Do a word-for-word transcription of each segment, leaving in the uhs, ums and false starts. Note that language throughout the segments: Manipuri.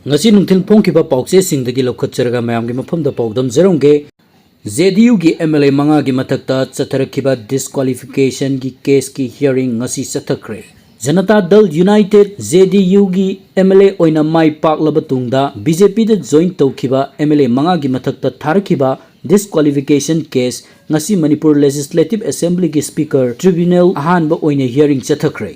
ꯉꯁꯤ ꯅꯨꯡꯊꯤꯜ ꯐꯣꯡꯈꯤꯕ ꯄꯥꯎꯆꯦꯁꯤꯡꯗꯒꯤ ꯂꯧꯈꯠꯆꯔꯒ ꯃꯌꯥꯝꯒꯤ ꯃꯐꯝꯗ ꯄꯥꯎꯗꯝꯖꯔꯝꯒꯦ꯫ ꯖꯦ ꯗꯤ ꯌꯨꯒꯤ ꯑꯦꯝ ꯑꯦꯜ ꯑꯦ ꯃꯉꯥꯒꯤ ꯃꯊꯛꯇ ꯆꯠꯊꯔꯛꯈꯤꯕ ꯗꯤꯁꯀ꯭ꯋꯥꯂꯤꯐꯤꯀꯦꯁꯟꯒꯤ ꯀꯦꯁꯀꯤ ꯍꯤꯌꯥꯔꯤꯡ ꯉꯁꯤ ꯆꯠꯊꯈ꯭ꯔꯦ꯫ ꯖꯅꯇꯥ ꯗꯜ ꯌꯨꯅꯥꯏꯇꯦꯗ, ꯖꯦ ꯗꯤ ꯌꯨꯒꯤ ꯑꯦꯝ ꯑꯦꯜ ꯑꯦ ꯑꯣꯏꯅ ꯃꯥꯏ ꯄꯥꯛꯂꯕ ꯇꯨꯡꯗ ꯕꯤ ꯖꯦ ꯄꯤꯗ ꯖꯣꯏꯟ ꯇꯧꯈꯤꯕ ꯑꯦꯝ ꯑꯦꯜ ꯑꯦ ꯃꯉꯥꯒꯤ ꯃꯊꯛꯇ ꯊꯥꯔꯛꯈꯤꯕ ꯗꯤꯁꯀ꯭ꯋꯥꯂꯤꯐꯤꯀꯦꯁꯟ ꯀꯦꯁ ꯉꯁꯤ ꯃꯅꯤꯄꯨꯔ ꯂꯦꯖꯤꯁꯂꯦꯇꯤꯚ ꯑꯦꯁꯦꯝꯕ꯭ꯂꯤꯒꯤ ꯁ꯭ꯄꯤꯀꯔ ꯇ꯭ꯔꯤꯕ꯭ꯌꯨꯅꯦꯜ ꯑꯍꯥꯟꯕ ꯑꯣꯏꯅ ꯍꯤꯌꯥꯔꯤꯡ ꯆꯠꯊꯈ꯭ꯔꯦ꯫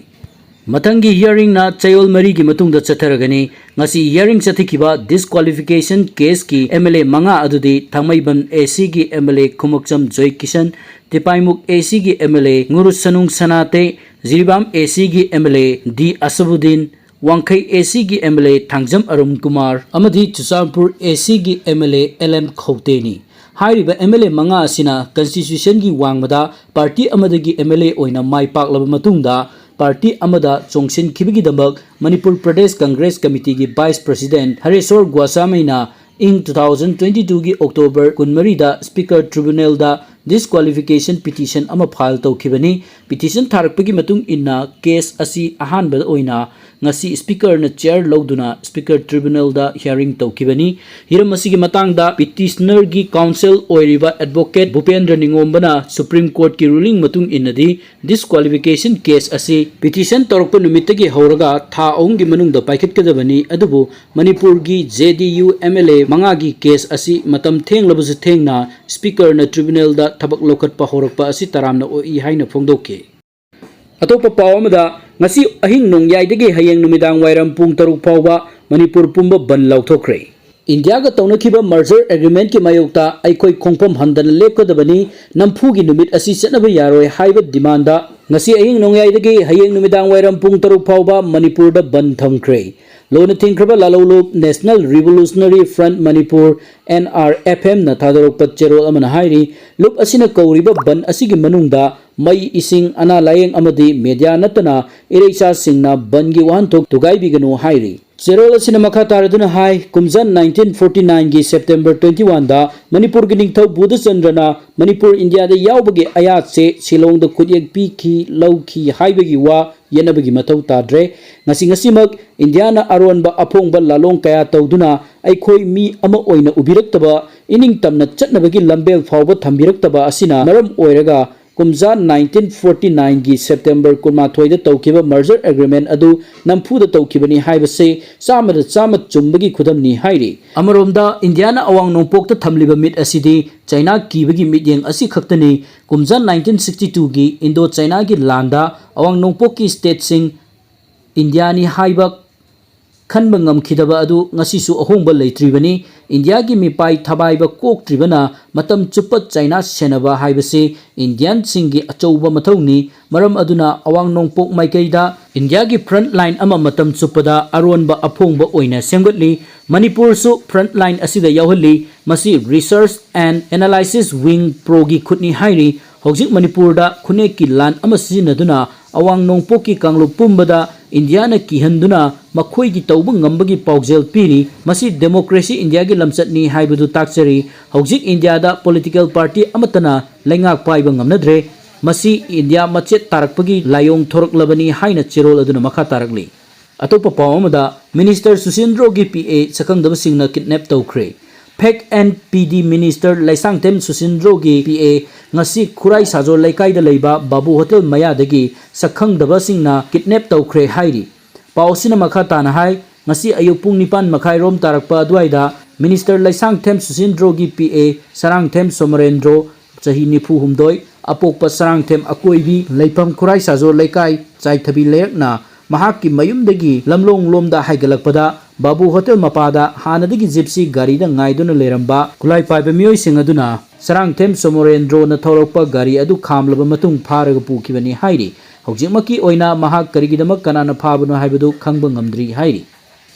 ꯃꯊꯪꯒꯤ ꯍꯤꯌꯥꯔꯤꯡꯅ ꯆꯌꯣꯜ ꯃꯔꯤꯒꯤ ꯃꯇꯨꯡꯗ ꯆꯠꯊꯔꯒꯅꯤ꯫ ꯉꯁꯤ ꯍꯤꯌꯥꯔꯤꯡ ꯆꯠꯊꯈꯤꯕ ꯗꯤꯁꯀ꯭ꯋꯥꯂꯤꯐꯤꯀꯦꯁꯟ ꯀꯦꯁꯀꯤ ꯑꯦꯝ ꯑꯦꯜ ꯑꯦ ꯃꯉꯥ ꯑꯗꯨꯗꯤ ꯊꯥꯡꯃꯩꯕꯟ ꯑꯦ ꯁꯤꯒꯤ M L A ꯈꯨꯃꯛꯆꯝ Joykishan, Tipaimukh A ꯁꯤꯒꯤ M L A Ngursanglur Sanate, Jiribam A ꯁꯤꯒꯤ ꯑꯦꯝ ꯑꯦꯜ ꯑꯦ ꯗꯤ ꯑꯁꯕꯨꯗꯤꯟ, ꯋꯥꯡꯈꯩ ꯑꯦ ꯁꯤꯒꯤ M L A Thangjam Arun Kumar ꯑꯃꯗꯤ ꯆꯨꯔꯆꯥꯟꯄꯨꯔ ꯑꯦ ꯁꯤꯒꯤ M L A L M ꯈꯧꯇꯦꯅꯤ꯫ ꯍꯥꯏꯔꯤꯕ ꯑꯦꯝ ꯑꯦꯜ ꯑꯦ ꯃꯉꯥ ꯑꯁꯤꯅ ꯀꯟꯁꯇꯤꯇ꯭ꯌꯨꯁꯟꯒꯤ ꯋꯥꯡꯃꯗ ꯄꯥꯔꯇꯤ ꯑꯃꯗꯒꯤ ꯑꯦꯝ ꯑꯦꯜ ꯑꯦ ꯑꯣꯏꯅ ꯃꯥꯏ ꯄꯥꯛꯂꯕ ꯃꯇꯨꯡꯗ ꯄꯥꯔꯇꯤ ꯑꯃꯗ ꯆꯣꯡꯁꯤꯟꯈꯤꯕꯒꯤꯗꯃꯛ ꯃꯅꯤꯄꯨꯔ ꯄ꯭ꯔꯗꯦꯁ ꯀꯪꯒ꯭ꯔꯦꯁ ꯀꯃꯤꯇꯤꯒꯤ ꯚꯥꯏꯁ ꯄ꯭ꯔꯁꯤꯗꯦꯟꯠ ꯍꯔꯦꯁꯣꯔ ꯒꯣꯁꯥꯃꯤꯅ ꯏꯪ ꯇꯨ ꯊꯥꯎꯖꯟ ꯇ꯭ꯋꯦꯟꯇꯤ ꯇꯨꯒꯤ ꯑꯣꯛꯇꯣꯕꯔ ꯀꯨꯟꯃꯔꯤꯗ ꯁ꯭ꯄꯤꯀꯔ ꯇ꯭ꯔꯤꯕ꯭ꯌꯨꯅꯦꯜꯗ ꯗꯤꯁꯀ꯭ꯋꯥꯂꯤꯐꯤꯀꯦꯁꯟ ꯄꯤꯇꯤꯁꯟ ꯑꯃ ꯐꯥꯏꯜ ꯇꯧꯈꯤꯕꯅꯤ꯫ ꯄꯤꯇꯤꯁꯟ ꯊꯥꯔꯛꯄꯒꯤ ꯃꯇꯨꯡ ꯏꯟꯅ ꯀꯦꯁ ꯑꯁꯤ ꯑꯍꯥꯟꯕꯗ ꯑꯣꯏꯅ ꯉꯁꯤ ꯁ꯭ꯄꯤꯀꯔꯅ ꯆꯤꯌꯔ ꯂꯧꯗꯨꯅ ꯁ꯭ꯄꯤꯀꯔ ꯇ꯭ꯔꯤꯕ꯭ꯌꯨꯅꯦꯜꯗ ꯍꯤꯌꯥꯔꯤꯡ ꯇꯧꯈꯤꯕꯅꯤ꯫ ꯍꯤꯔꯝ ꯑꯁꯤꯒꯤ ꯃꯇꯥꯡꯗ ꯄꯤꯇꯤꯁꯅꯔꯒꯤ ꯀꯥꯎꯟꯁꯤꯜ ꯑꯣꯏꯔꯤꯕ ꯑꯦꯗꯚꯣꯀꯦꯠ ꯚꯨꯄꯦꯟꯗ꯭ꯔ ꯅꯤꯉꯣꯝꯕꯅ ꯁꯨꯄ꯭ꯔꯤꯝ ꯀꯣꯔꯠꯀꯤ ꯔꯨꯂꯤꯡ ꯃꯇꯨꯡ ꯏꯟꯅꯗꯤ ꯗꯤꯁꯀ꯭ꯋꯥꯂꯤꯐꯤꯀꯦꯁꯟ ꯀꯦꯁ ꯑꯁꯤ ꯄꯤꯇꯤꯁꯟ ꯇꯧꯔꯛꯄ ꯅꯨꯃꯤꯠꯇꯒꯤ ꯍꯧꯔꯒ ꯊꯥ ꯑꯍꯨꯝꯒꯤ ꯃꯅꯨꯡꯗ ꯄꯥꯏꯈꯠꯀꯗꯕꯅꯤ, ꯑꯗꯨꯕꯨ ꯃꯅꯤꯄꯨꯔꯒꯤ J D U M L A ꯃꯉꯥꯒꯤ ꯀꯦꯁ ꯑꯁꯤ ꯃꯇꯝ ꯊꯦꯡꯂꯕꯁꯨ ꯊꯦꯡꯅ ꯁ꯭ꯄꯤꯀꯔꯅ ꯇ꯭ꯔꯤꯕ꯭ꯌꯨꯅꯦꯜꯗ ꯊꯕꯛ ꯂꯧꯈꯠꯄ ꯍꯧꯔꯛꯄ ꯑꯁꯤ ꯇꯔꯥꯝꯅ ꯑꯣꯛꯏ ꯍꯥꯏꯅ ꯐꯣꯡꯗꯣꯛꯈꯤ꯫ ꯑꯇꯣꯞꯄ ꯄꯥꯎ ꯑꯃꯗ, ꯉꯁꯤ ꯑꯍꯤꯡ ꯅꯣꯡꯌꯥꯏꯗꯒꯤ ꯍꯌꯦꯡ ꯅꯨꯃꯤꯗꯥꯡ ꯋꯥꯏꯔꯝ ꯄꯨꯡ ꯇꯔꯨꯛ ꯐꯥꯎꯕ ꯃꯅꯤꯄꯨꯔ ꯄꯨꯝꯕ ꯕꯟꯗ ꯂꯥꯎꯊꯣꯛꯈ꯭ꯔꯦ꯫ ꯏꯟꯗꯤꯌꯥꯒ ꯇꯧꯅꯈꯤꯕ ꯃꯔꯖꯔ ꯑꯦꯒ꯭ꯔꯤꯃꯦꯟꯠꯀꯤ ꯃꯥꯌꯣꯛꯇ ꯑꯩꯈꯣꯏ ꯈꯣꯡꯐꯝ ꯍꯟꯗꯅ ꯂꯦꯞꯀꯗꯕꯅꯤ, ꯅꯝꯐꯨꯒꯤ ꯅꯨꯃꯤꯠ ꯑꯁꯤ ꯆꯠꯅꯕ ꯌꯥꯔꯣꯏ ꯍꯥꯏꯕ ꯗꯤꯃꯥꯟꯗ ꯉꯁꯤ ꯑꯍꯤꯡ ꯅꯣꯡꯌꯥꯏꯗꯒꯤ ꯍꯌꯦꯡ ꯅꯨꯃꯤꯗꯥꯡ ꯋꯥꯏꯔꯝ ꯄꯨꯡ ꯇꯔꯨꯛ ꯐꯥꯎꯕ ꯃꯅꯤꯄꯨꯔꯗ ꯕꯟꯗ ꯊꯝꯈ꯭ꯔꯦ꯫ ꯂꯣꯟꯅ ꯊꯤꯡꯈ꯭ꯔꯕ ꯂꯥꯂꯧ ꯂꯨꯞ national revolutionary front Manipur, N R F ꯑꯦꯝꯅ ꯊꯥꯗꯣꯔꯛꯄ ꯆꯦꯔꯣꯜ ꯑꯃꯅ ꯍꯥꯏꯔꯤ, ꯂꯨꯞ ꯑꯁꯤꯅ ꯀꯧꯔꯤꯕ ꯕꯟꯗ ꯑꯁꯤꯒꯤ ꯃꯅꯨꯡꯗ ꯃꯩ, ꯏꯁꯤꯡ, ꯑꯅꯥ ꯂꯥꯌꯦꯡ ꯑꯃꯗꯤ ꯃꯦꯗꯤꯌꯥ ꯅꯠꯇꯅ ꯏꯔꯩꯆꯥꯁꯤꯡꯅ ꯕꯟꯗꯒꯤ ꯋꯥꯍꯟꯊꯣꯛ ꯊꯨꯒꯥꯏꯕꯤꯒꯅꯨ ꯍꯥꯏꯔꯤ꯫ ꯆꯦꯔꯣꯜ ꯑꯁꯤꯅ ꯃꯈꯥ ꯇꯥꯔꯗꯨꯅ ꯍꯥꯏ, ꯀꯨꯝꯖꯥ ꯅꯥꯏꯟꯇꯤꯟ ꯐꯣꯔꯇꯤ ꯅꯥꯏꯟꯒꯤ ꯁꯦꯞꯇꯦꯝꯕꯔ ꯇ꯭ꯋꯦꯟꯇꯤ ꯋꯥꯟꯗ ꯃꯅꯤꯄꯨꯔꯒꯤ ꯅꯤꯡꯊꯧ ꯕꯨꯙꯆꯟꯗ꯭ꯔꯅ ꯃꯅꯤꯄꯨꯔ ꯏꯟꯗꯤꯌꯥꯗ ꯌꯥꯎꯕꯒꯤ ꯑꯌꯥꯠꯁꯦ ꯁꯤꯂꯣꯡꯗ ꯈꯨꯠꯌꯦꯛ ꯄꯤꯈꯤ, ꯂꯧꯈꯤ ꯍꯥꯏꯕꯒꯤ ꯋꯥ ꯌꯦꯠꯅꯕꯒꯤ ꯃꯊꯧ ꯇꯥꯗ꯭ꯔꯦ꯫ ꯉꯁꯤ ꯉꯁꯤꯃꯛ ꯏꯟꯗꯤꯌꯥꯅ ꯑꯔꯣꯟꯕ ꯑꯐꯣꯡꯕ ꯂꯥꯂꯣꯡ ꯀꯌꯥ ꯇꯧꯗꯨꯅ ꯑꯩꯈꯣꯏ ꯃꯤ ꯑꯃ ꯑꯣꯏꯅ ꯎꯕꯤꯔꯛꯇꯕ, ꯏꯅꯤꯡ ꯇꯝꯅ ꯆꯠꯅꯕꯒꯤ ꯂꯝꯕꯦꯜ ꯐꯥꯎꯕ ꯊꯝꯕꯤꯔꯛꯇꯕ ꯑꯁꯤꯅ ꯃꯔꯝ ꯑꯣꯏꯔꯒ ꯀꯨꯝꯖꯥ ꯅꯥꯏꯟꯇꯤꯟ ꯐꯣꯔꯇꯤ ꯅꯥꯏꯟꯒꯤ ꯁꯦꯞꯇꯦꯝꯕꯔ ꯀꯨꯟꯃꯥꯊꯣꯏꯗ ꯇꯧꯈꯤꯕ merger agreement ꯑꯗꯨ ꯅꯝꯐꯨꯗ ꯇꯧꯈꯤꯕꯅꯤ ꯍꯥꯏꯕꯁꯤ ꯆꯥꯝꯃꯗ ꯆꯥꯝꯃ ꯆꯨꯝꯕꯒꯤ ꯈꯨꯗꯝꯅꯤ ꯍꯥꯏꯔꯤ꯫ ꯑꯃꯔꯣꯝꯗ ꯏꯟꯗꯤꯌꯥꯅ ꯑꯋꯥꯡ ꯅꯣꯡꯄꯣꯛꯇ ꯊꯝꯂꯤꯕ ꯃꯤꯠ ꯑꯁꯤꯗꯤ ꯆꯩꯅꯥ ꯀꯤꯕꯒꯤ ꯃꯤꯠꯌꯦꯡ ꯑꯁꯤ ꯈꯛꯇꯅꯤ꯫ ꯀꯨꯝꯖꯥ ꯅꯥꯏꯟꯇꯤꯟ ꯁꯤꯛꯁꯇꯤ ꯇꯨꯒꯤ ꯏꯟꯗꯣ ꯆꯩꯅꯥꯒꯤ ꯂꯥꯟꯗ ꯑꯋꯥꯡ ꯅꯣꯡꯄꯣꯛꯀꯤ stateꯁꯤꯡ ꯏꯟꯗꯤꯌꯥꯅꯤ ꯍꯥꯏꯕ ꯈꯟꯕ ꯉꯝꯈꯤꯗꯕ ꯑꯗꯨ ꯉꯁꯤꯁꯨ ꯑꯍꯣꯡꯕ ꯂꯩꯇ꯭ꯔꯤꯕꯅꯤ꯫ ꯏꯟꯗꯤꯌꯥꯒꯤ ꯃꯤꯄꯥꯏ ꯊꯕꯥꯏꯕ ꯀꯣꯛꯇ꯭ꯔꯤꯕꯅ ꯃꯇꯝ ꯆꯨꯞꯄ ꯆꯩꯅꯥ ꯁꯦꯟꯅꯕ ꯍꯥꯏꯕꯁꯤ ꯏꯟꯗꯤꯌꯥꯟꯁꯤꯡꯒꯤ ꯑꯆꯧꯕ ꯃꯊꯧꯅꯤ꯫ ꯃꯔꯝ ꯑꯗꯨꯅ ꯑꯋꯥꯡ ꯅꯣꯡꯄꯣꯛ ꯃꯥꯏꯀꯩꯗ ꯏꯟꯗꯤꯌꯥꯒꯤ front line ꯑꯃ ꯃꯇꯝ ꯆꯨꯞꯄꯗ ꯑꯔꯣꯟꯕ ꯑꯐꯣꯡꯕ ꯑꯣꯏꯅ ꯁꯦꯝꯒꯠꯂꯤ꯫ ꯃꯅꯤꯄꯨꯔꯁꯨ front line ꯑꯁꯤꯗ ꯌꯥꯎꯍꯜꯂꯤ꯫ ꯃꯁꯤ Research and Analysis Wing, PROꯒꯤ ꯈꯨꯠꯅꯤ ꯍꯥꯏꯔꯤ꯫ ꯍꯧꯖꯤꯛ ꯃꯅꯤꯄꯨꯔꯗ ꯈꯨꯠꯅꯦꯛꯀꯤ ꯂꯥꯟ ꯑꯃ ꯁꯤꯖꯤꯟꯅꯗꯨꯅ ꯑꯋꯥꯡ ꯅꯣꯡꯄꯣꯛꯀꯤ ꯀꯥꯡꯂꯨꯞ ꯄꯨꯝꯕꯗ ꯏꯟꯗꯤꯌꯥꯅ ꯀꯤꯍꯟꯗꯨꯅ ꯃꯈꯣꯏꯒꯤ ꯇꯧꯕ ꯉꯝꯕꯒꯤ ꯄꯥꯎꯖꯦꯜ ꯄꯤꯔꯤ꯫ ꯃꯁꯤ democracy ꯏꯟꯗꯤꯌꯥꯒꯤ ꯂꯝꯆꯠꯅꯤ ꯍꯥꯏꯕꯗꯨ ꯇꯥꯛꯆꯔꯤ꯫ ꯍꯧꯖꯤꯛ ꯏꯟꯗꯤꯌꯥꯗ political party ꯑꯃꯠꯇꯅ ꯂꯩꯉꯥꯛ ꯄꯥꯏꯕ ꯉꯝꯅꯗ꯭ꯔꯦ꯫ ꯃꯁꯤ ꯏꯟꯗꯤꯌꯥ ꯃꯆꯦꯠ ꯇꯥꯔꯛꯄꯒꯤ ꯂꯥꯏꯑꯣꯡ ꯊꯣꯔꯛꯂꯕꯅꯤ ꯍꯥꯏꯅ ꯆꯦꯔꯣꯜ ꯑꯗꯨꯅ ꯃꯈꯥ ꯇꯥꯔꯛꯂꯤ꯫ ꯑꯇꯣꯞꯄ ꯄꯥꯎ ꯑꯃꯗ, Minister ꯁꯨꯁꯤꯟꯗ꯭ꯔꯣꯒꯤ PA ꯁꯛꯈꯪꯗꯕꯁꯤꯡꯅ kidnap ꯇꯧꯈ꯭ꯔꯦ꯫ Fact and PD Minister Leishangthem ꯁꯨꯁꯤꯟꯗ꯭ꯔꯣꯒꯤ PA ꯉꯁꯤ ꯈꯨꯔꯥꯏ ꯁꯥꯖꯣ ꯂꯩꯀꯥꯏꯗ ꯂꯩꯕ ꯕꯥꯕꯨ ꯍꯣꯇꯦꯜ ꯃꯌꯥꯗꯒꯤ ꯁꯛꯈꯪꯗꯕꯁꯤꯡꯅ kidnap ꯇꯧꯈ꯭ꯔꯦ ꯍꯥꯏꯔꯤ꯫ ꯄꯥꯎ ꯑꯁꯤꯅ ꯃꯈꯥ ꯇꯥꯅ ꯍꯥꯏ, ꯉꯁꯤ ꯑꯌꯨꯛ ꯄꯨꯡ ꯅꯤꯄꯥꯟ ꯃꯈꯥꯏ ꯔꯣꯝ ꯇꯥꯔꯛꯄ ꯑꯗꯨꯋꯥꯏꯗ Minister ꯂꯩꯁꯥꯡꯊꯦꯝ ꯁꯨꯁꯤꯟꯗ꯭ꯔꯣꯒꯤ PA ꯁꯔꯥꯡꯊꯦꯝ ꯁꯣꯃꯔꯦꯟꯗ꯭ꯔꯣ, ꯆꯍꯤ ꯅꯤꯐꯨ ꯍꯨꯝꯗꯣꯏ, ꯑꯄꯣꯛꯄ ꯁꯔꯥꯡꯊꯦꯝ ꯑꯀꯣꯏꯕꯤ, ꯂꯩꯐꯝ ꯈꯨꯔꯥꯏ ꯁꯥꯖꯣ ꯂꯩꯀꯥꯏ, ꯆꯥꯏꯊꯕꯤ ꯂꯩꯔꯛꯅ ꯃꯍꯥꯛꯀꯤ ꯃꯌꯨꯝꯗꯒꯤ ꯂꯝꯂꯣꯡ ꯂꯣꯝꯗ ꯍꯥꯏꯒꯠꯂꯛꯄꯗ ꯕꯥꯕꯨ ꯍꯣꯇꯦꯜ ꯃꯄꯥꯗ ꯍꯥꯟꯅꯗꯒꯤ ꯖꯤꯞꯁꯤ ꯒꯥꯔꯤꯗ ꯉꯥꯏꯗꯨꯅ ꯂꯩꯔꯝꯕ ꯈꯨꯠꯂꯥꯏ ꯄꯥꯏꯕ ꯃꯤꯑꯣꯏꯁꯤꯡ ꯑꯗꯨꯅ ꯁꯔꯥꯡꯊꯦꯝ ꯁꯣꯃꯣꯔꯦꯟꯗ꯭ꯔꯣꯅ ꯊꯧꯔꯛꯄ ꯒꯥꯔꯤ ꯑꯗꯨ ꯈꯥꯝꯂꯕ ꯃꯇꯨꯡ ꯐꯥꯔꯒ ꯄꯨꯈꯤꯕꯅꯤ ꯍꯥꯏꯔꯤ꯫ ꯍꯧꯖꯤꯛꯃꯛꯀꯤ ꯑꯣꯏꯅ ꯃꯍꯥꯛ ꯀꯔꯤꯒꯤꯗꯃꯛ ꯀꯅꯥꯅ ꯐꯥꯕꯅꯣ ꯍꯥꯏꯕꯗꯨ ꯈꯪꯕ ꯉꯝꯗ꯭ꯔꯤ ꯍꯥꯏꯔꯤ꯫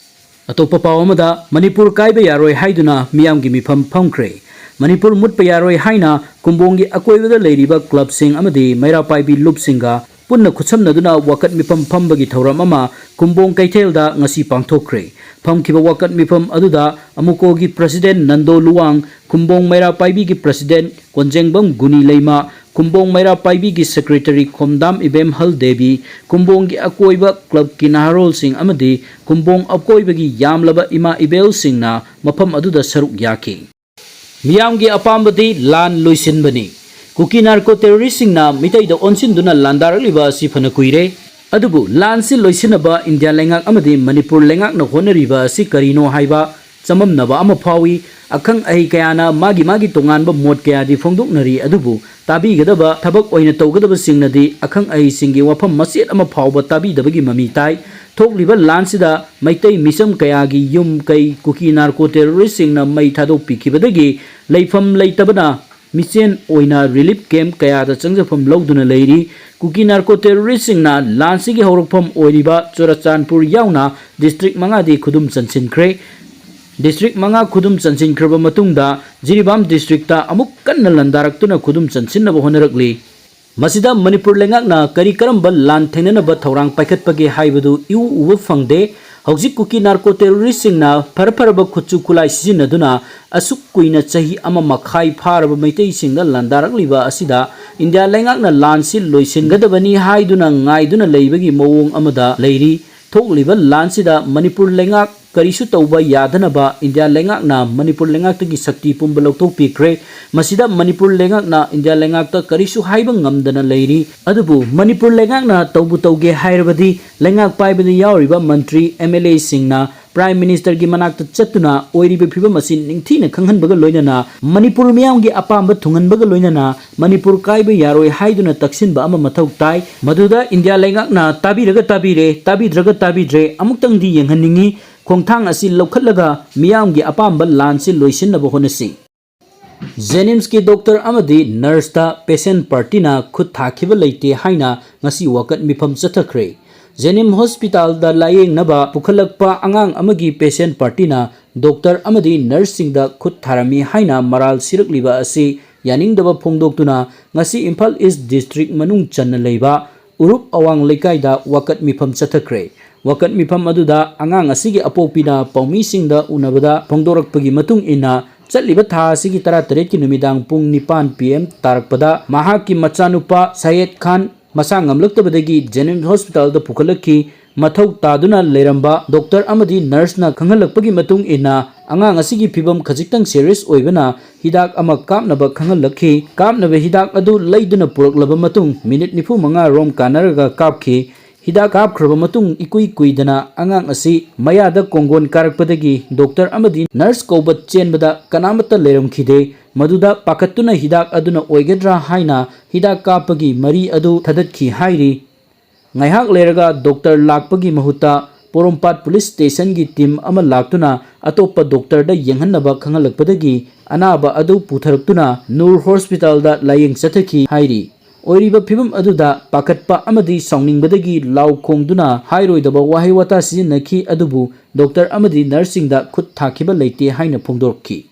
ꯑꯇꯣꯞꯄ ꯄꯥꯎ ꯑꯃꯗ, ꯃꯅꯤꯄꯨꯔ ꯀꯥꯏꯕ ꯌꯥꯔꯣꯏ ꯍꯥꯏꯗꯨꯅ ꯃꯤꯌꯥꯝꯒꯤ ꯃꯤꯐꯝ ꯐꯝꯈ꯭ꯔꯦ꯫ ꯃꯅꯤꯄꯨꯔ ꯃꯨꯠꯄ ꯌꯥꯔꯣꯏ ꯍꯥꯏꯅ ꯀꯨꯝꯕꯣꯡꯒꯤ ꯑꯀꯣꯏꯕꯗ ꯂꯩꯔꯤꯕ clubꯁꯤꯡ ꯑꯃꯗꯤ ꯃꯩꯔꯥ ꯄꯥꯏꯕꯤ ꯂꯨꯞꯁꯤꯡꯒ ꯄꯨꯟꯅ ꯈꯨꯠꯁꯝꯅꯗꯨꯅ ꯋꯥꯀꯠ ꯃꯤꯐꯝ ꯐꯝꯕꯒꯤ ꯊꯧꯔꯝ ꯑꯃ ꯀꯨꯝꯕꯣꯡ ꯀꯩꯊꯦꯜꯗ ꯉꯁꯤ ꯄꯥꯡꯊꯣꯛꯈ꯭ꯔꯦ꯫ ꯐꯝꯈꯤꯕ ꯋꯥꯀꯠ ꯃꯤꯐꯝ ꯑꯗꯨꯗ ꯑꯃꯨꯀꯣꯒꯤ ꯄ꯭ꯔꯁꯤꯗꯦꯟ ꯅꯟꯗꯣ ꯂꯨꯋꯥꯡ, ꯀꯨꯝꯕꯣꯡ ꯃꯩꯔꯥ ꯄꯥꯏꯕꯤꯒꯤ ꯄ꯭ꯔꯁꯤꯗꯦꯟ ꯀꯣꯟꯖꯦꯡꯕꯝ ꯒꯨꯅꯤ ꯂꯩꯃ, ꯀꯨꯝꯕꯣꯡ ꯃꯩꯔꯥ ꯄꯥꯏꯕꯤꯒꯤ ꯁꯦꯀ꯭ꯔꯦꯇꯔꯤ ꯈꯣꯝꯗꯥꯝ ꯏꯕꯦꯝꯍꯜ ꯗꯦꯕꯤ, ꯀꯨꯝꯕꯣꯡꯒꯤ ꯑꯀꯣꯏꯕ ꯀ꯭ꯂꯕꯀꯤ ꯅꯍꯥꯔꯣꯜꯁꯤꯡ ꯑꯃꯗꯤ ꯀꯨꯝꯕꯣꯡ ꯑꯀꯣꯏꯕꯒꯤ ꯌꯥꯝꯂꯕ ꯏꯃꯥ ꯏꯕꯦꯜꯁꯤꯡꯅ ꯃꯐꯝ ꯑꯗꯨꯗ ꯁꯔꯨꯛ ꯌꯥꯈꯤ꯫ ꯃꯤꯌꯥꯝꯒꯤ ꯑꯄꯥꯝꯕꯗꯤ ꯂꯥꯟ ꯂꯣꯏꯁꯤꯟꯕꯅꯤ꯫ ꯀꯨꯀꯤ ꯅꯥꯔꯀꯣ ꯇꯦꯔꯣꯔꯤꯁꯁꯤꯡꯅ ꯃꯤꯇꯩꯗ ꯑꯣꯟꯁꯤꯟꯗꯨꯅ ꯂꯥꯟꯗꯥꯔꯛꯂꯤꯕ ꯑꯁꯤ ꯐꯅ ꯀꯨꯏꯔꯦ꯫ ꯑꯗꯨꯕꯨ ꯂꯥꯟꯁꯤ ꯂꯣꯏꯁꯤꯟꯅꯕ ꯏꯟꯗꯤꯌꯥ ꯂꯩꯉꯥꯛ ꯑꯃꯗꯤ ꯃꯅꯤꯄꯨꯔ ꯂꯩꯉꯥꯛꯅ ꯍꯣꯠꯅꯔꯤꯕ ꯑꯁꯤ ꯀꯔꯤꯅꯣ ꯍꯥꯏꯕ ꯆꯃꯝꯅꯕ ꯑꯃ ꯐꯥꯎꯏ꯫ ꯑꯈꯪ ꯑꯍꯩ ꯀꯌꯥꯅ ꯃꯥꯒꯤ ꯃꯥꯒꯤ ꯇꯣꯉꯥꯟꯕ ꯃꯣꯠ ꯀꯌꯥꯗꯤ ꯐꯣꯡꯗꯣꯛꯅꯔꯤ, ꯑꯗꯨꯕꯨ ꯇꯥꯕꯤꯒꯗꯕ ꯊꯕꯛ ꯑꯣꯏꯅ ꯇꯧꯒꯗꯕꯁꯤꯡꯅꯗꯤ ꯑꯈꯪ ꯑꯍꯩꯁꯤꯡꯒꯤ ꯋꯥꯐꯝ ꯃꯆꯦꯠ ꯑꯃ ꯐꯥꯎꯕ ꯇꯥꯕꯤꯗꯕꯒꯤ ꯃꯃꯤ ꯇꯥꯏ꯫ ꯊꯣꯛꯂꯤꯕ ꯂꯥꯟꯁꯤꯗ ꯃꯩꯇꯩ ꯃꯤꯆꯝ ꯀꯌꯥꯒꯤ ꯌꯨꯝ ꯀꯩ ꯀꯨꯀꯤ ꯅꯥꯔꯀꯣ ꯇꯦꯔꯣꯔꯤꯁꯁꯤꯡꯅ ꯃꯩ ꯊꯥꯗꯣꯛꯄꯤꯈꯤꯕꯗꯒꯤ ꯂꯩꯐꯝ ꯂꯩꯇꯕꯅ ꯃꯤꯆꯦꯟ ꯑꯣꯏꯅ ꯔꯤꯂꯤꯐ ꯀꯦꯝꯞ ꯀꯌꯥꯗ ꯆꯪꯖꯐꯝ ꯂꯧꯗꯨꯅ ꯂꯩꯔꯤ꯫ ꯀꯨꯀꯤ ꯅꯥꯔꯀꯣ ꯇꯦꯔꯣꯔꯤꯁꯁꯤꯡꯅ ꯂꯥꯟꯁꯤꯒꯤ ꯍꯧꯔꯛꯐꯝ ꯑꯣꯏꯔꯤꯕ ꯆꯨꯔꯆꯥꯟꯄꯨꯔ ꯌꯥꯎꯅ ꯗꯤꯁꯇ꯭ꯔꯤꯛ ꯃꯉꯥꯗꯤ ꯈꯨꯗꯨꯝ ꯆꯟꯁꯤꯟꯈ꯭ꯔꯦ꯫ ꯗꯤꯁꯇ꯭ꯔꯤꯛ ꯃꯉꯥ ꯈꯨꯗꯨꯝ ꯆꯟꯁꯤꯟꯈ꯭ꯔꯕ ꯃꯇꯨꯡꯗ ꯖꯤꯔꯤꯕꯥꯝ ꯗꯤꯁꯇ꯭ꯔꯤꯛꯇ ꯑꯃꯨꯛ ꯀꯟꯅ ꯂꯥꯟꯗꯥꯔꯛꯇꯨꯅ ꯈꯨꯗꯨꯝ ꯆꯟꯁꯤꯟꯅꯕ ꯍꯣꯠꯅꯔꯛꯂꯤ꯫ ꯃꯁꯤꯗ ꯃꯅꯤꯄꯨꯔ ꯂꯩꯉꯥꯛꯅ ꯀꯔꯤ ꯀꯔꯝꯕ ꯂꯥꯟ ꯊꯦꯡꯅꯅꯕ ꯊꯧꯔꯥꯡ ꯄꯥꯏꯈꯠꯄꯒꯦ ꯍꯥꯏꯕꯗꯨ ꯏꯎ ꯎꯕ ꯐꯪꯗꯦ꯫ ꯍꯧꯖꯤꯛ ꯀꯨꯀꯤ ꯅꯥꯔꯀꯣ ꯇꯦꯔꯣꯔꯤꯁꯁꯤꯡꯅ ꯐꯔ ꯐꯔꯕ ꯈꯨꯠꯁꯨ ꯈꯨꯠꯂꯥꯏ ꯁꯤꯖꯤꯟꯅꯗꯨꯅ ꯑꯁꯨꯛ ꯀꯨꯏꯅ ꯆꯍꯤ ꯑꯃ ꯃꯈꯥꯏ ꯐꯥꯔꯕ ꯃꯩꯇꯩꯁꯤꯡꯗ ꯂꯥꯟꯗꯥꯔꯛꯂꯤꯕ ꯑꯁꯤꯗ ꯏꯟꯗꯤꯌꯥ ꯂꯩꯉꯥꯛꯅ ꯂꯥꯟꯁꯤ ꯂꯣꯏꯁꯤꯟꯒꯗꯕꯅꯤ ꯍꯥꯏꯗꯨꯅ ꯉꯥꯏꯗꯨꯅ ꯂꯩꯕꯒꯤ ꯃꯑꯣꯡ ꯑꯃꯗ ꯂꯩꯔꯤ꯫ ꯊꯣꯛꯂꯤꯕ ꯂꯥꯟꯁꯤꯗ ꯃꯅꯤꯄꯨꯔ ꯂꯩꯉꯥꯛ ꯀꯔꯤꯁꯨ ꯇꯧꯕ ꯌꯥꯗꯅꯕ ꯏꯟꯗꯤꯌꯥ ꯂꯩꯉꯥꯛꯅ ꯃꯅꯤꯄꯨꯔ ꯂꯩꯉꯥꯛꯇꯒꯤ ꯁꯛꯇꯤ ꯄꯨꯝꯕ ꯂꯧꯊꯣꯛꯄꯤꯈ꯭ꯔꯦ꯫ ꯃꯁꯤꯗ ꯃꯅꯤꯄꯨꯔ ꯂꯩꯉꯥꯛꯅ ꯏꯟꯗꯤꯌꯥ ꯂꯩꯉꯥꯛꯇ ꯀꯔꯤꯁꯨ ꯍꯥꯏꯕ ꯉꯝꯗꯅ ꯂꯩꯔꯤ꯫ ꯑꯗꯨꯕꯨ ꯃꯅꯤꯄꯨꯔ ꯂꯩꯉꯥꯛꯅ ꯇꯧꯕꯨ ꯇꯧꯒꯦ ꯍꯥꯏꯔꯕꯗꯤ ꯂꯩꯉꯥꯛ ꯄꯥꯏꯕꯗ ꯌꯥꯎꯔꯤꯕ ꯃꯟꯇ꯭ꯔꯤ, ꯑꯦꯝ ꯑꯦꯜ ꯑꯦꯁꯤꯡꯅ ꯄ꯭ꯔꯥꯏꯝ ꯃꯤꯅꯤꯁꯇꯔꯒꯤ ꯃꯅꯥꯛꯇ ꯆꯠꯇꯨꯅ ꯑꯣꯏꯔꯤꯕ ꯐꯤꯕꯝ ꯑꯁꯤ ꯅꯤꯡꯊꯤꯅ ꯈꯪꯍꯟꯕꯒ ꯂꯣꯏꯅꯅ ꯃꯅꯤꯄꯨꯔ ꯃꯤꯌꯥꯝꯒꯤ ꯑꯄꯥꯝꯕ ꯊꯨꯡꯍꯟꯕꯒ ꯂꯣꯏꯅꯅ ꯃꯅꯤꯄꯨꯔ ꯀꯥꯏꯕ ꯌꯥꯔꯣꯏ ꯍꯥꯏꯗꯨꯅ ꯇꯛꯁꯤꯟꯕ ꯑꯃ ꯃꯊꯧ ꯇꯥꯏ꯫ ꯃꯗꯨꯗ ꯏꯟꯗꯤꯌꯥ ꯂꯩꯉꯥꯛꯅ ꯇꯥꯕꯤꯔꯒ ꯇꯥꯕꯤꯔꯦ, ꯇꯥꯕꯤꯗ꯭ꯔꯒ ꯇꯥꯕꯤꯗ꯭ꯔꯦ, ꯑꯃꯨꯛꯇꯪꯗꯤ ꯌꯦꯡꯍꯟꯅꯤꯡꯏ꯫ ꯈꯣꯡꯊꯥꯡ ꯑꯁꯤ ꯂꯧꯈꯠꯂꯒ ꯃꯤꯌꯥꯝꯒꯤ ꯑꯄꯥꯝꯕ ꯂꯥꯟꯁꯤ ꯂꯣꯏꯁꯤꯟꯅꯕ ꯍꯣꯠꯅꯁꯤ꯫ ꯖꯦꯅꯤꯝꯁꯀꯤ ꯗꯣꯛꯇꯔ ꯑꯃꯗꯤ ꯅꯔꯁꯇ ꯄꯦꯁꯦꯟ ꯄꯥꯔꯇꯤꯅ ꯈꯨꯠ ꯊꯥꯈꯤꯕ ꯂꯩꯇꯦ ꯍꯥꯏꯅ ꯉꯁꯤ ꯋꯥꯀꯠ ꯃꯤꯐꯝ ꯆꯠꯊꯈ꯭ꯔꯦ꯫ ꯖꯦꯅꯤꯝ ꯍꯣꯁꯄꯤꯇꯥꯜꯗ ꯂꯥꯌꯦꯡꯅꯕ ꯄꯨꯈꯠꯂꯛꯄ ꯑꯉꯥꯡ ꯑꯃꯒꯤ ꯄꯦꯁꯦꯟ ꯄꯥꯔꯇꯤꯅ ꯗꯣꯛꯇꯔ ꯑꯃꯗꯤ ꯅꯔꯁꯁꯤꯡꯗ ꯈꯨꯠ ꯊꯥꯔꯝꯃꯤ ꯍꯥꯏꯅ ꯃꯔꯥꯜ ꯁꯤꯔꯛꯂꯤꯕ ꯑꯁꯤ ꯌꯥꯅꯤꯡꯗꯕ ꯐꯣꯡꯗꯣꯛꯇꯨꯅ ꯉꯁꯤ ꯏꯝꯐꯥꯜ ꯏꯁ ꯗꯤꯁꯇ꯭ꯔꯤꯛ ꯃꯅꯨꯡ ꯆꯟꯅ ꯂꯩꯕ ꯎꯔꯨꯞ ꯑꯋꯥꯡ ꯂꯩꯀꯥꯏꯗ ꯋꯥꯀꯠ ꯃꯤꯐꯝ ꯆꯠꯊꯈ꯭ꯔꯦ꯫ ꯋꯥꯀꯠ ꯃꯤꯐꯝ ꯑꯗꯨꯗ ꯑꯉꯥꯡ ꯑꯁꯤꯒꯤ ꯑꯄꯣꯛꯄꯤꯅ ꯄꯥꯎꯃꯤꯁꯤꯡꯗ ꯎꯅꯕꯗ ꯐꯣꯡꯗꯣꯔꯛꯄꯒꯤ ꯃꯇꯨꯡ ꯏꯟꯅ, ꯆꯠꯂꯤꯕ ꯊꯥ ꯑꯁꯤꯒꯤ ꯇꯔꯥꯇꯔꯦꯠꯀꯤ ꯅꯨꯃꯤꯗꯥꯡ ꯄꯨꯡ ꯅꯤꯄꯥꯟ P M ꯇꯥꯔꯛꯄꯗ ꯃꯍꯥꯛꯀꯤ ꯃꯆꯥꯅꯨꯄꯥ ꯁꯌꯦꯗ ꯈꯥꯟ ꯃꯁꯥ ꯉꯝꯂꯛꯇꯕꯗꯒꯤ ꯖꯦꯅꯤꯝꯁ ꯍꯣꯁꯄꯤꯇꯥꯜꯗ ꯄꯨꯈꯠꯂꯛꯈꯤ꯫ ꯃꯊꯧ ꯇꯥꯗꯨꯅ ꯂꯩꯔꯝꯕ ꯗꯣꯛꯇꯔ ꯑꯃꯗꯤ ꯅꯔꯁꯅ ꯈꯪꯍꯜꯂꯛꯄꯒꯤ ꯃꯇꯨꯡ ꯏꯟꯅ, ꯑꯉꯥꯡ ꯑꯁꯤꯒꯤ ꯐꯤꯕꯝ ꯈꯖꯤꯛꯇꯪ serious ꯑꯣꯏꯕꯅ ꯍꯤꯗꯥꯛ ꯑꯃ ꯀꯥꯞꯅꯕ ꯈꯪꯍꯜꯂꯛꯈꯤ꯫ ꯀꯥꯞꯅꯕ ꯍꯤꯗꯥꯛ ꯑꯗꯨ ꯂꯩꯗꯨꯅ ꯄꯨꯔꯛꯂꯕ ꯃꯇꯨꯡ ꯃꯤꯅꯤꯠ ꯅꯤꯐꯨ ꯃꯉꯥ ꯔꯣꯝ ꯀꯥꯟꯅꯔꯒ ꯀꯥꯞꯈꯤ꯫ ꯍꯤꯗꯥꯛ ꯀꯥꯞꯈ꯭ꯔꯕ ꯃꯇꯨꯡ ꯏꯀꯨꯏ ꯀꯨꯏꯗꯅ ꯑꯉꯥꯡ ꯑꯁꯤ ꯃꯌꯥꯗ ꯀꯣꯡꯒꯣꯟ ꯀꯥꯔꯛꯄꯗꯒꯤ ꯗꯣꯛꯇꯔ ꯑꯃꯗꯤ ꯅꯔꯁ ꯀꯧꯕ ꯆꯦꯟꯕꯗ ꯀꯅꯥꯃꯠꯇ ꯂꯩꯔꯝꯈꯤꯗꯦ꯫ ꯃꯗꯨꯗ ꯄꯥꯈꯠꯇꯨꯅ ꯍꯤꯗꯥꯛ ꯑꯗꯨꯅ ꯑꯣꯏꯒꯗ꯭ꯔꯥ ꯍꯥꯏꯅ ꯍꯤꯗꯥꯛ ꯀꯥꯞꯄꯒꯤ ꯃꯔꯤ ꯑꯗꯨ ꯊꯥꯗꯠꯈꯤ ꯍꯥꯏꯔꯤ꯫ ꯉꯥꯏꯍꯥꯛ ꯂꯩꯔꯒ ꯗꯣꯛꯇꯔ ꯂꯥꯛꯄꯒꯤ ꯃꯍꯨꯠꯇ ꯄꯣꯔꯣꯝꯄꯥꯠ ꯄꯨꯂꯤꯁ ꯁ꯭ꯇꯦꯁꯟꯒꯤ ꯇꯤꯝ ꯑꯃ ꯂꯥꯛꯇꯨꯅ ꯑꯇꯣꯞꯄ ꯗꯣꯛꯇꯔꯗ ꯌꯦꯡꯍꯟꯅꯕ ꯈꯪꯍꯜꯂꯛꯄꯗꯒꯤ ꯑꯅꯥꯕ ꯑꯗꯨ ꯄꯨꯊꯔꯛꯇꯨꯅ ꯅꯨꯔ ꯍꯣꯁꯄꯤꯇꯥꯜꯗ ꯂꯥꯌꯦꯡ ꯆꯠꯊꯈꯤ ꯍꯥꯏꯔꯤ꯫ ꯑꯣꯏꯔꯤꯕ ꯐꯤꯕꯝ ꯑꯗꯨꯗ ꯄꯥꯈꯠꯄ ꯑꯃꯗꯤ ꯁꯥꯎꯅꯤꯡꯕꯗꯒꯤ ꯂꯥꯎ ꯈꯣꯡꯗꯨꯅ ꯍꯥꯏꯔꯣꯏꯗꯕ ꯋꯥꯍꯩ ꯋꯥꯇꯥ ꯁꯤꯖꯤꯟꯅꯈꯤ, ꯑꯗꯨꯕꯨ ꯗꯣꯛꯇꯔ ꯑꯃꯗꯤ ꯅꯔꯁꯁꯤꯡꯗ ꯈꯨꯠ ꯊꯥꯈꯤꯕ ꯂꯩꯇꯦ ꯍꯥꯏꯅ ꯐꯣꯡꯗꯣꯔꯛꯈꯤ꯫